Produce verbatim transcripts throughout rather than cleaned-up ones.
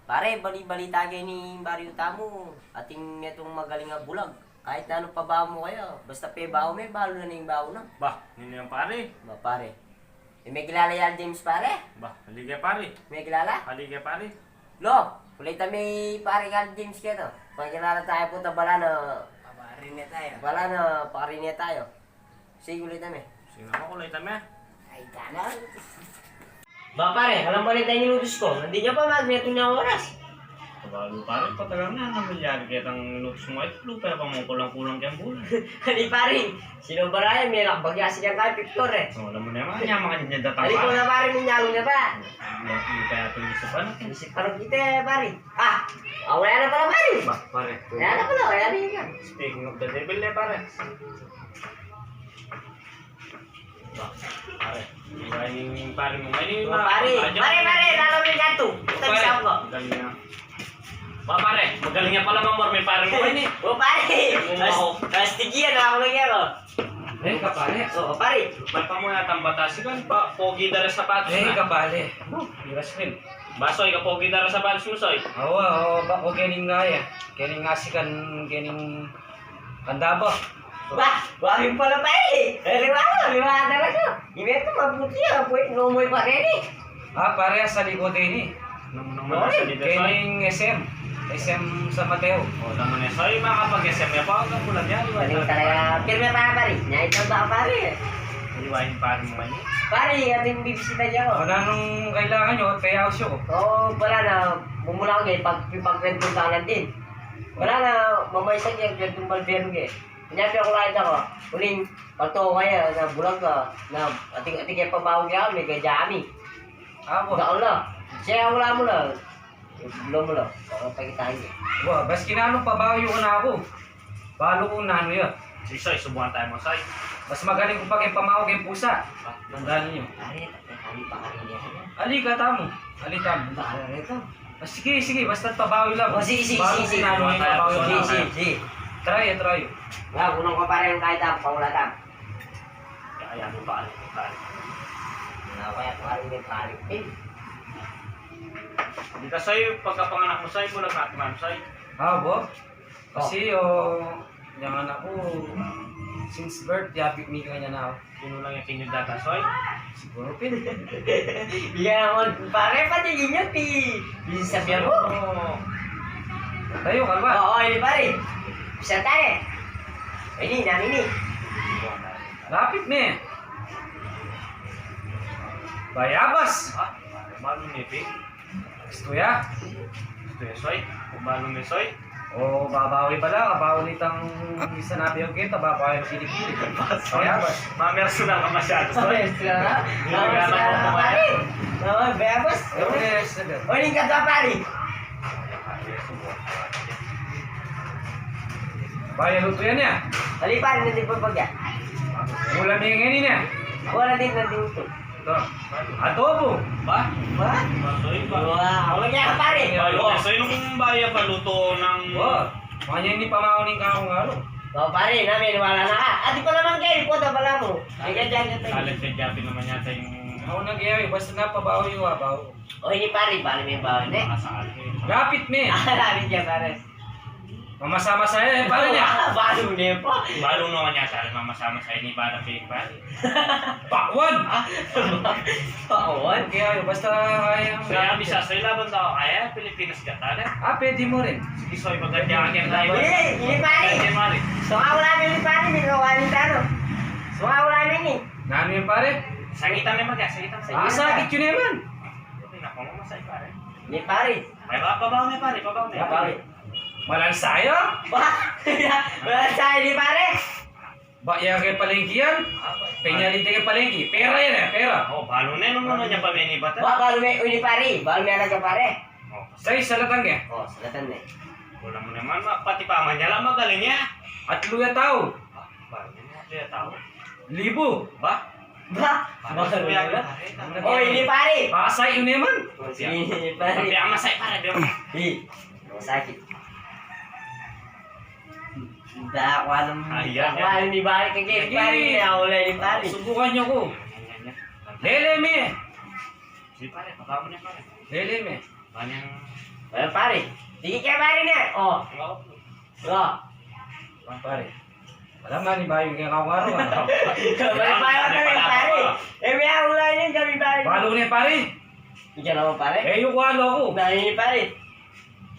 Pare, bali-balita ke ning baryu tamu, atin metung magaling a bulag. Kahit nanu pabau mu kaya, basta pebau me, balu na ning balu na. Bah, ninu yan, pare? Ba, pare. E, mekilala i Al James, pare? Bah, ali ke, pare. Mekilala? Ali ke, pare. Lo, kulay tame i pare, Al James ke to. Pekilala tamu pu, ta bala na. Pare ne tamu. Bala na, pare ne tamu. Sige, kulay tame. Sige na, kulay tame. Ay, tama. Ba, pare, alam mo na itang inutus ku? Nandin ya pa, mag-, metung na oras. Aba, pare, patagal na, nanu malyari ketang inutus mu? Ay, lupa ya pa mu, kulang-kulang keng bulan. Di, pare, sino ba raya, melakbak ya si kang kay Victor, e. O, alam mu naman, ya, makanya datang. Ali pa, pare, minyalu na pa. Lupa ya pa, isip anu? Isip anu kita, pare? Ah, ah, wala na pala, pare. Ba, pare. Wala na pala, wala na yan. Speaking of the devil, e, pare. Pare, iwa ing pare mu ini. O, pare. Pare, pare, lalu mi jatu. Kita bisa ko. Magaling ya. Ba, pare, magaling ya pala mamor mi pare mu ini. O, pare. Pasti kian aku lagi ako. E, ka pare. O, pare. Ba't pa mu yata batasi kan, ba, pogi dara sapatos na. E, ka pare. Iras rin. Ba, Soy, ka pogi dara sapatos mu, Soy. Awa, awa, ba, o, kening gaya. Kening asikan, kening Kandaba. Bah, wari pala, pare. Liwa, liwa talaga. Ibe tu mabuti ya, pwede nomoy pa rin e. Ah, pare, sa likod ini. Nung, nung sa likod, Soy. Kening S M. S M San Mateo. O, naman e, Soy, makapag-S M ya pa, ang kapulan yan, liwa talaga. Pirme pa, pare. Nya, ito ba, pare? Liwa ing pare mu ini. Pare, atin bibisita ya ako. O, nanung kailangan nyo, kaya ako siya ko. O, pala na, mumula ko, e, pag, pag-, pag-, Wala na, mamaysa ke, kaya tumbal biyanu ke. Inya piyakulayan da ku, uling, pato kaya, na bulag ka, na ating, ating kaya pabau kaya, me kaya jami. Awa. Da ala, siya wala mu na. Wala mu na, pakitaan ke. Wa, bas kinanu pabau yu na aku. Balu ku nanu ya. Sige, Soy, subukan tamu, Soy. Mas magaling ku pa keng pamau keng pusa. Ah, tandaan yu. Pare, pare, pare, pare. Ali ka tamu. Ali tamu. Pare, ito. Ah, sige, sige, basta pabau la. O, sige, sige, sige, sige. Balu ku nanu ya, pabau la. Sige, sige, sige. Try, try. Wa, kunang ko pare ing kahit apa, paulatan. Kaya, ano, pare, pare. Wala, kaya, pare, pare. E. Di ka, Soy, pagkapanganak mu, Soy, bulag na man, Soy. Ah, bo? Kasi, o, yang anak ku, since birth, yapit mi kanya na. Sino lang yung kinyudatan, Soy? Siguro, pin. Iya, pare, pati kinyut, pi. Bisa sabihan mu. O. Tayo, kalma. Oo, ini, pare. Bisa tayo. Ini, nanu ini? Lapit ne. Bayabas. Ha? Balu ne, pi. Gusto ya? Gusto ya, Soy? Kung balu ne, Soy? O, babawi pala, babawi nitang isa na biyo kita, babawi ang kilikili. Bayabas. Mamerso na ka masyado, Soy. Mamerso na? Mamerso na, pare. Bayabas. O, ini ka, pare. Baya lutu yan ya. Ali, pare, nanti pa pagya. Ulam yang ini ya. Wala din, nanti utu. Ito. Adobo. Ba? Ba? Masoy ba? Wa, wala kaya, pare. Balu, Soy, nung baya pa luto ng... Wa, makanya ini pamau ning kakung alo. O, pare, namin, wala na ka. Ati pa naman kayo, ipota pala mo. Kaya dyan, dyan, dyan. Talent sa Japi naman yata yung... Ako na kaya, basta na pabau yung abaw. O, ini, pare, pare, me bau ne. Lapit ne. Ah, lapit ya, pare. Mamasa-masa ya, pare, ne. Ah, balu ne pa. Balu naman yata, mamasa-masa ini, pare, pare. Pakwan! Ah, pakwan? Kaya, basta kaya. Kaya, bisa sa ilaban tau, kaya, Pilipinas ka tala. Ah, pwede mu rin. Sige, Soy, maganda ka kaya tayo. Ini, ini, pare. Ini, pare. So, nga wala ini, pare, ini, wala ini, tano. So, nga wala ini. Nanu yan, pare? Sakitan na, pare, sakitan, sakitan. Ah, sakit yun naman. Ini, pare. May pa-, pabau ne, pare, pabau ne. Pare. Malansa ya? Ba? Malansa ini, pare. Ba, ya kaya palengke yan? Penyalite kaya palengke. Pera yan e, pera. O, balu ne, nung ano niya pa, meni bata. Ba, balu me, ini, pare. Balu me, anak ka, pare. O. Sa, salatan ke? O, salatan ne. Wala mu naman, ma-, pati paman ya la, magaling ya. Atlu ya tau. Ba, balu ne, atlu ya tau. Libu. Ba? Ba? Pare, pare, pare. O, ini, pare. Pasay, ini man. O, sige. Ini, pare. Biya masay, pare, biya. Di. Masakit. Da, kuan. Ayan, kuan, yan. Di balik ke, pare. Sige. Wala ini, pare. Subukan niyo ko. Lele me. Sige, pare, pabau ne, pare. Lele me. Banyang Pare, pare. Sige ka, pare, ne. O. O. Bang, pare. Wala man, ibayu kaya ka ngaro, a. Pare, pare, pare, pare. E, mi a ula ini, kami, pare. Balu ne, pare. Ika naman, pare. E, yu ku alu ku. Nani, pare?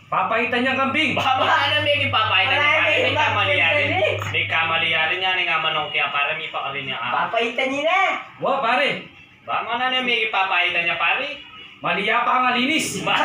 Papaitan yang kambing. Baba, ana miki papaitan yang pare? Mika maliari. Mika maliari, nya ne nga manung kaya, pare, mipakarin ya, a. Papaitan ini na. Wa, pare. Bang, ana ne miki papaitan yang pare? Mali ya pangalinis. Ba-